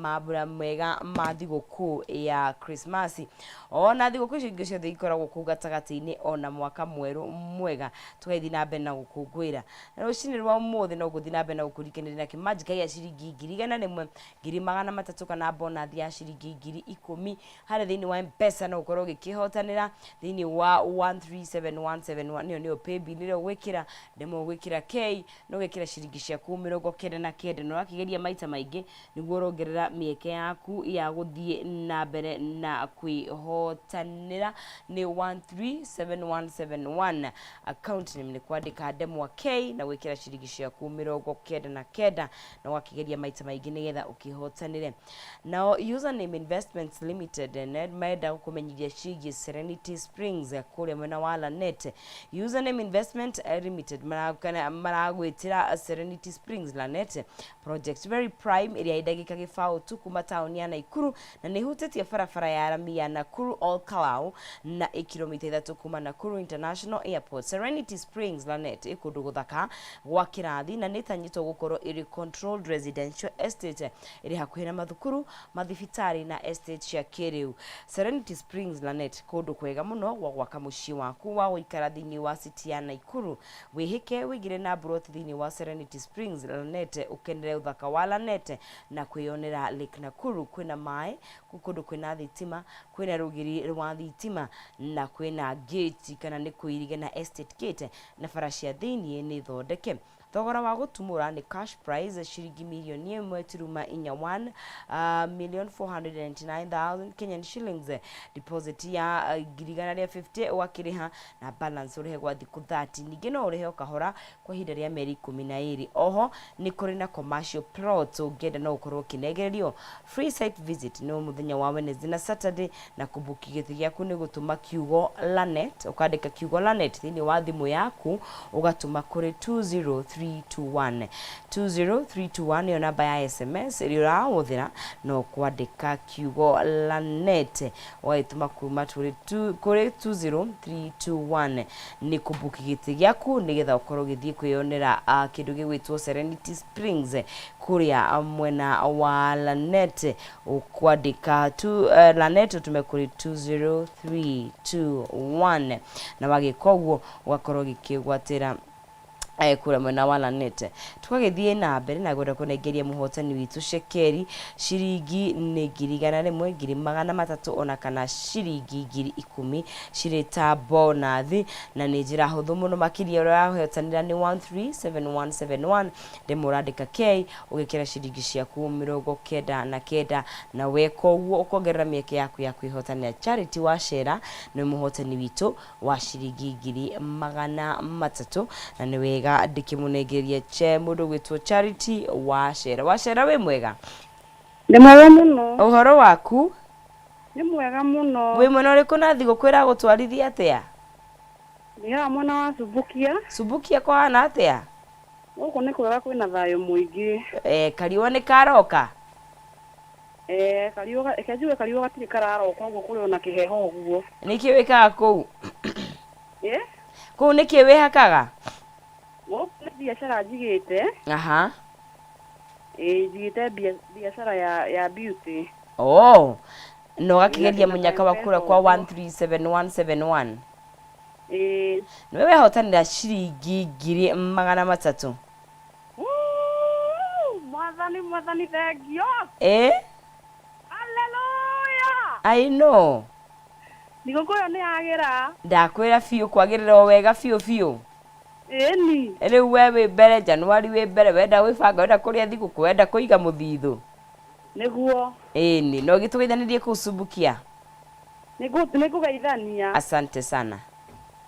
Mambura mega ma thigũkũ ya Krismasi ona thigũkũ icio ingĩ ciothe ikoragwo kũu gatagatĩ-inĩ, ona mwaka mwerũ mwega, tũgagĩthiĩ na mbere na gũkũngũĩra. Na rũcinĩ rwa ũmũthĩ no ngũthiĩ na mbere na gũkũririkania na kĩmanjĩka gĩa ciringi 100,000, 300,000 kana bonathi ya ciringi 10,000 harĩa thĩinĩ wa M-Pesa. No ũkorwo ũgĩkĩhotanĩra thĩinĩ wa 137171, nĩyo nĩyo paybill ĩrĩa ũgwĩkĩra ndemwa, ũgwĩkĩra K na ũgekĩra ciringi ciaku 99, na ũrakĩgeria maita maingĩ nĩguo ũrongerera mĩeke yaku ya gũthiĩ na mbere na kwĩhotanĩra. Nĩ 137171, account name nĩ kwandĩka ndemwa K na gwĩkĩra ciringi ciaku 99, na ũgakĩgeria maita maingĩ nĩgetha ũkĩhotanĩre. Nao Username Investments Limited menda gũkũmenyithia ciĩgiĩ Serenity Springs kũrĩa mwena wa Lanet. Username Investment Limited maragwĩtĩra Serenity Springs Lanet project very prime, ĩrĩa ĩ ndagĩka 0 tu kuma taũni ya Naikuru na nĩ ĩhutĩtie barabara ya rami ya Nakuru Ol Kalou na ĩ kilomita 3 kuma Nakuru International Airport. Serenity Springs Lanet ĩ kũndũ gũthaka gwa kĩrathi na nĩ ĩtanyĩtwo gũkorwo ĩrĩ controlled residential estate ĩrĩ hakuhĩ na mathukuru, mathibitarĩ na estate cia kĩrĩu. Serenity Springs Lanet, kũndũ kwega mũno gwa gwaka mũciĩ waku wa gũikara thĩinĩ wa city ya Naikuru. Wĩhĩke wĩigĩre na mburoti thĩinĩ wa Serenity Springs Lanet, ũkenere ũthaka wa Lanet na kwĩyonera Lake Nakuru. Kwĩna maĩ, kũndũ kwĩna thitima, kwĩna rũgiri rwa thitima na kwĩna gate kana nĩ kũirige na estate gate, na bara cia thĩinĩ nĩ thondeke. Thogora wa gũtumũra nĩ cash price ciringi mirioni 1.4, 1,499,000 Kenyan shillings. Deposit ya 150,000 ũgakĩrĩha na balance ũrĩhe gwa thikũ 30. Ningĩ no ũrĩhe o kahora kwa ihinda rĩa mĩeri 12. Oho nĩ kũrĩ na commercial plots, ũngĩenda no ũkorwo ũkĩnengererio. Free site visit nĩ mũthenya wa Wednesday na Saturday, na kũbuki gĩtĩ gĩaku nĩ gũtũma kiugo Lanet, ũkandĩka kiugo Lanet thĩinĩ wa thimũ yaku, ũgatũma kũrĩ 20321. 20321 nĩyo namba ya SMS ĩrĩa ũrahũthĩra, no kwandĩka kiugo Lanet ũgagĩtũma kuma kũrĩ 20321 nĩ kũbuki gĩtĩ gĩaku nĩgetha ũkorwo ũgĩthiĩ kwĩyonera kĩndũ gĩgwĩtwo Serenity Springs kũrĩa mwena wa Lanet. Ũkwandĩka Lanet ũtũme kũrĩ 20321, na wagĩka ũguo ũgakorwo ũgĩkĩgwatĩra kũrĩa mwena wa Lanet. Tũgagĩthiĩ na mbere na gwenda kũnengeria mũhotani witũ cekeri ciringi nĩ 100,000, 300,000 ona kana ciringi 10,000 cirĩ ta bonathi, na nĩ njĩra hũthũ mũno makĩria. Ũrĩa ũrahotanĩra nĩ 137171, ndemwa ũrandĩka K, ũgĩkĩra ciringi ciaku 99, na weka ũguo ũkongerera mĩeke yaku ya kwĩhotanĩra. Charity Wacera nĩ mũhotani witũ wa ciringi 300,000, na nĩ wega ndĩkĩmũnengereria che mũndũ gwĩtwo Charity Wacera. Wacera, wĩ mwega? Nĩ mwega mũno. Ũhoro waku? Nĩ mwega mũno. Wĩ mwena ũrĩkũ na thigũkũ ĩragũtwarithia atĩa? Nĩ haha mwena wa Subukia. Subukia kũhana atĩa? Gũkũ nĩ kwega, kwĩna thayũ mũingĩ. Kariũa nĩ karoka? Kariũa, reke njuge kariũa gatirĩ kararoka ũguo, kũrĩ ona kĩheho ũguo. Nĩkĩ wĩkaga kũu? Ĩ? Kũu nĩkĩ wĩhakaga? Gũkũ nĩ biacara njigĩte. Ĩ, njigĩte biacara ya beauty. Oh, na ũgakĩgeria na mũnyaka wa kũrĩa ka-M-Pesa kwa ũguo. 137171? Ĩ. Nĩwe wehotanĩra ciringi 300,000. Woo! Mwathani, Mwathani, thengio. Haleluya. I know. Thigũkũ ĩyo nĩ yagĩra. Ndakwĩra biũ, kwagĩrĩra o wega biũ biũ. Ĩni. Rĩu we wĩ mbere Januari, wĩ mbere, wenda gwĩbanga, wenda kũrĩa thigũkũ, wenda kũiga mũthithũ. Nĩguo. Ĩni no gĩtũgeithanĩrie kũu Subukia. Nĩngũgeithania. Asante sana.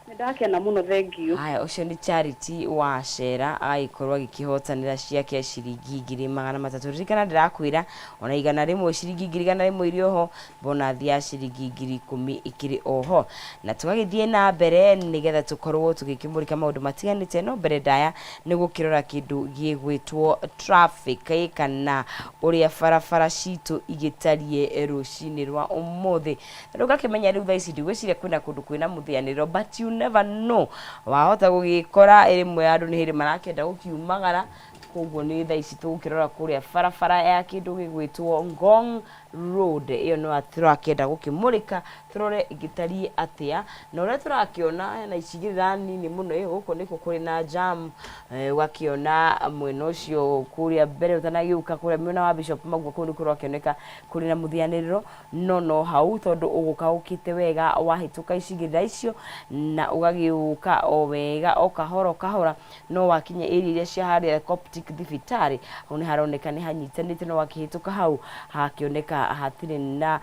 Nĩ ndakena mũno, thengio. Haya, ũcio nĩ Charity wa Cera, agagĩkorwo agĩkĩhotanĩra ciake ciringi 300,000. Ririkana ndĩrakwĩra ona 100, ciringi 100,000 irĩ oho, bonathi ya ciringi 10,000 ikĩrĩ oho, na tũgagĩthiĩ na mbere nĩgetha tũkorwo tũgĩkĩmũrĩka maũndũ matiganĩte. No mbere ndaya nĩ gũkĩrora kĩndũ gĩgwĩtwo traffic kana ũrĩa barabara citũ igĩtariĩ rũcinĩ rwa ũmũthĩ. Rĩu ngakĩmenya rĩu thaa ici ndigwĩciria kwĩna kũndũ kwĩna mũthĩanĩro, but you never know, wahota gũgĩkora rĩmwe andũ nĩ hĩndĩ marakĩenda gũkiumagara. Koguo nĩ thaa ici tũgũkĩrora kũrĩa barabara ya kĩndũ gĩgwĩtwo Ngong Road. Ĩyo no tũrakĩenda gũkĩmũrĩka tũrore ĩgĩtariĩ atĩa, na ũrĩa tũrakĩona hena icigĩrĩra nini mũno. Ĩ gũkũ nĩkuo kũrĩ na jam, ũgakĩona mwena ũcio kũrĩa mbere ũtanagĩũka kũrĩa mwena wa Bishop Magua, kũu nĩkuo kũrakĩoneka kũrĩ na mũthianĩrĩro. No no hau tondũ ũgũka ũkĩte wega wahĩtũka icigĩrĩra icio na ũgagĩũka o wega o kahora o kahora, no wakinya area iria cia harĩa Coptic thibitarĩ, hau nĩ haroneka nĩ hanyitanĩte, no wakĩhĩtũka hau hakĩoneka hatirĩ na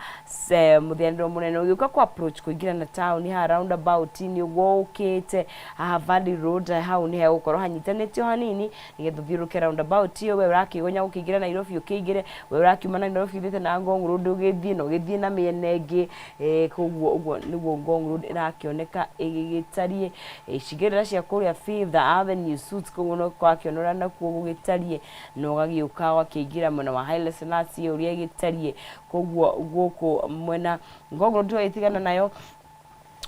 mũthianĩro mũnene. Ũgĩũka kũ approach kũingĩra na taũni haha roundabout inĩ ũguo ũkĩte haha Valley Road, hau nĩ hegũkorwo hanyitanĩte o hanini nĩgetha ũthiũrũrũke roundabout ĩyo. We ũrakĩgonya gũkĩingĩra Nairobi ũkĩingĩre, we ũrakiuma Nairobi ũthiĩte na Ngong Road ũgĩthiĩ na ũgĩthiĩ na mĩena ĩngĩ. Koguo ũguo nĩguo Ngong Road ĩrakĩoneka ĩgĩgĩtariĩ. Icigĩrĩra cia kũrĩa Fifth Avenue Suites kũu no wakĩona ũrĩa nakuo gũgĩtariĩ, na ũgagĩũka ũgakĩingĩra mwena wa Haile Selassie ũrĩa ĩgĩtariĩ. Koguo gũkũ mwena Ngong Road tũgagĩtigana nayo,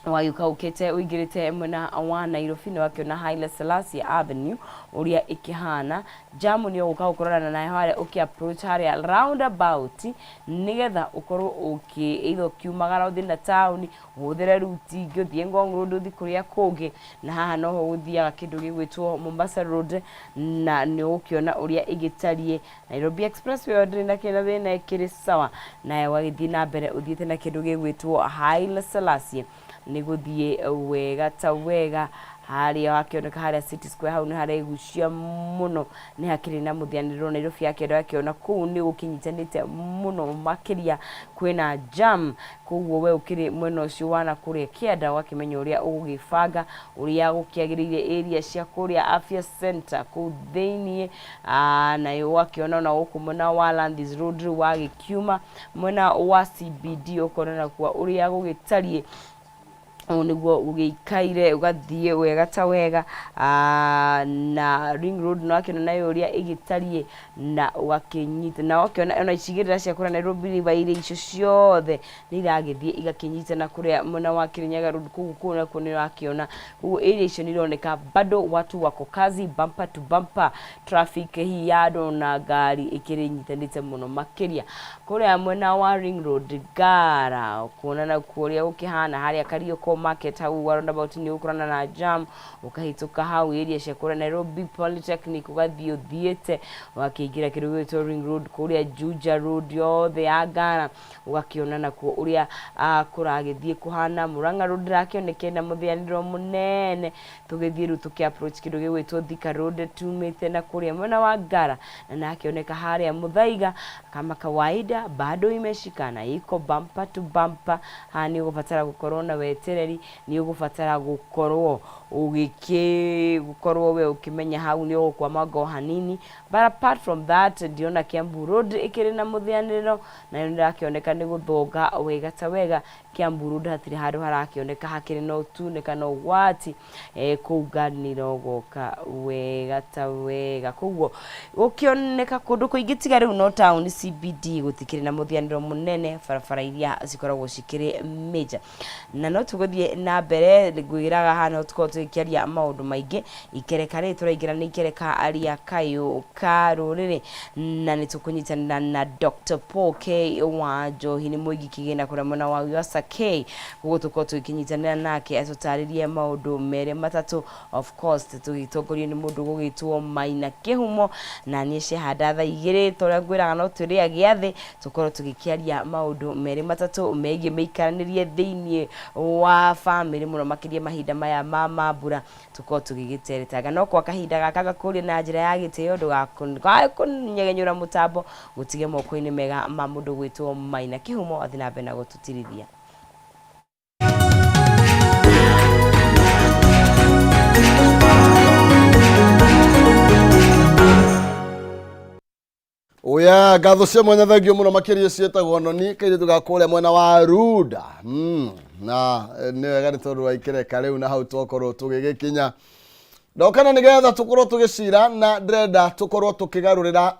ũgagĩũka ũkĩte ũingĩrĩte mwena wa Nairobi nĩ wakĩona Haile Selassie Avenue ũrĩa ĩkĩhana. Jamu nĩ ũgũka gũkorana nayo harĩa ũkĩ approach harĩa roundabout, nĩgetha ũkorwo ũkĩ either ũkiumagara ũthiĩ na taũni, ũhũthĩre route ingĩ ũthiĩ Ngong Road ũthiĩ kũrĩa kũngĩ. Na haha noho gũthiaga kĩndũ gĩgwĩtwo Mombasa Road, na nĩ ũgũkĩona ũrĩa ĩgĩtariĩ. Nairobi Expressway ĩyo ndĩrĩ na kĩna thĩna, ĩkĩrĩ sawa. Nawe ũgagĩthiĩ na mbere ũthiĩte na kĩndũ gĩgwĩtwo Haile Selassie, nĩ gũthiĩ wega ta wega. Harĩa wakĩoneka harĩa City Square, hau nĩ haregucia mũno, nĩ hakĩrĩ na mũthianĩrĩro. Nairobi ya kĩanda wakĩona kũu nĩ gũkĩnyitanĩte mũno makĩria, kwĩna jam. Koguo we ũkĩrĩ mwena ũcio wa na kũrĩa kĩanda ũgakĩmenya ũrĩa ũgũgĩbanga ũrĩa gũkĩagĩrĩire area cia kũrĩa Afya Center kũu thĩiniĩ. Nayo ũgakĩona ona gũkũ mwena wa Landhies Road, rĩu wagĩkiuma mwena wa CBD ũkona nakuo ũrĩa gũgĩtariĩ. Ũũ nĩguo gũgĩikaire, ũgathiĩ wega ta wega. Na Ring Road no wakĩona nayo ũrĩa ĩgĩtariĩ, na ũgakĩnyita na ũgakĩona ona icigĩrĩra cia kũrĩa Nairobi River iria icio ciothe nĩ iragĩthiĩ igakĩnyitana kũrĩa mwena wa Kirinyaga Road. Koguo kũu nakuo nĩ ũrakĩona koguo area icio nĩ ironeka bado watu wako kazi, bumper to bumper traffic hihi ya andũ na ngari ĩkĩrĩ nyitanĩte mũno makĩria. Kũrĩa mwena wa Ring Road Ngara, kuona nakuo ũrĩa gũkĩhana harĩa Kariokor Market, hau roundabout nĩ ũgũkorana na jam, ũkahĩtũka hau area cia kũrĩa Nairobi Polytechnic, ũgathiĩ ũthiĩte ũgakĩingĩra kĩndũ gĩgwĩtwo Ring Road, kũrĩa Juja Road yothe ya Ngara, ũgakĩona nakuo ũrĩa kũragĩthiĩ kũhana. Murang'a Road ndĩrakĩoneka ĩna mũthĩanĩro mũnene. Tũgĩthiĩ rĩu tũkĩ approach kĩndũ gĩgwĩtwo Thika Road tumĩte na kũrĩa mwena wa Ngara, na nakĩoneka harĩa Muthaiga kama kawaida bado imeshikana, iko bumper to bumper. Haha nĩ ũgũbatara gũkorwo na wetereri, nĩ ũgũbatara gũkorwo ũgĩkĩ gũkorwo we ũkĩmenya hau nĩ ũgũkwama ngo hanini. But apart from that, ndĩrona Kiambu Road ĩkĩrĩ na mũthĩanĩrĩro, nayo nĩ ĩrakĩoneka nĩ gũthonga wega ta wega. Kiambu Road hatirĩ handũ harakĩoneka hakĩrĩ na ũtune kana ũgwati. Kũu ngari nĩ irogoka wega ta wega, koguo gũkĩoneka kũndũ kũingĩ tiga rĩu no town CBD gũtikĩrĩ na mũthianĩro mũnene, barabara iria cikoragwo cikĩrĩ major. Na no tũgũthiĩ na mbere, ngwĩraga haha no tũkorwo tũgĩkĩaria maũndũ maingĩ. Ikereka rĩrĩ tũraingĩra nĩ ikereka rĩa kayũ ka rũrĩrĩ, na nĩ tũkũnyitanĩra na Dr. Paul K wa Njohi, nĩ mũigi kĩgĩna kũrĩa mwena wa Uasa K. Koguo tũkorwo tũgĩkĩnyitanĩra nake atũtarĩrie maũndũ merĩ matatũ, of course tũgĩtongorio nĩ mũndũ ũgũgĩtwo Maina Kĩhumo. Na niĩ ciahanda thaa 2, ta ũrĩa ngwĩraga no twĩrĩa gĩathĩ, tũkorwo tũgĩkĩaria maũndũ merĩ matatũ megiĩ mĩikaranĩrie thĩiniĩ wa bamĩrĩ, mũno makĩria mahinda maya ma mambura, tũkorwo tũgĩgĩteretanga. No kwa kahinda gaka ngakũria na njĩra ya gĩtĩo ndũgakũnyegenyũra mũtambo, gũtige moko-inĩ mega ma mũndũ gwĩtwo Maina Kĩhumo athiĩ na mbere na gũtũtirithia. Oya, ngatho cia mwanya, thengio mũno makĩria. Ciĩtagwo noni kairĩtu ga kũrĩa mwena wa Runda. Na nĩ wega nĩ tondũ wa ikereka rĩu na hau twakorwo tũgĩgĩkinya ndokana nĩgetha tũkorwo tũgĩcira, na ndĩrenda tũkorwo tũkĩgarũrĩra.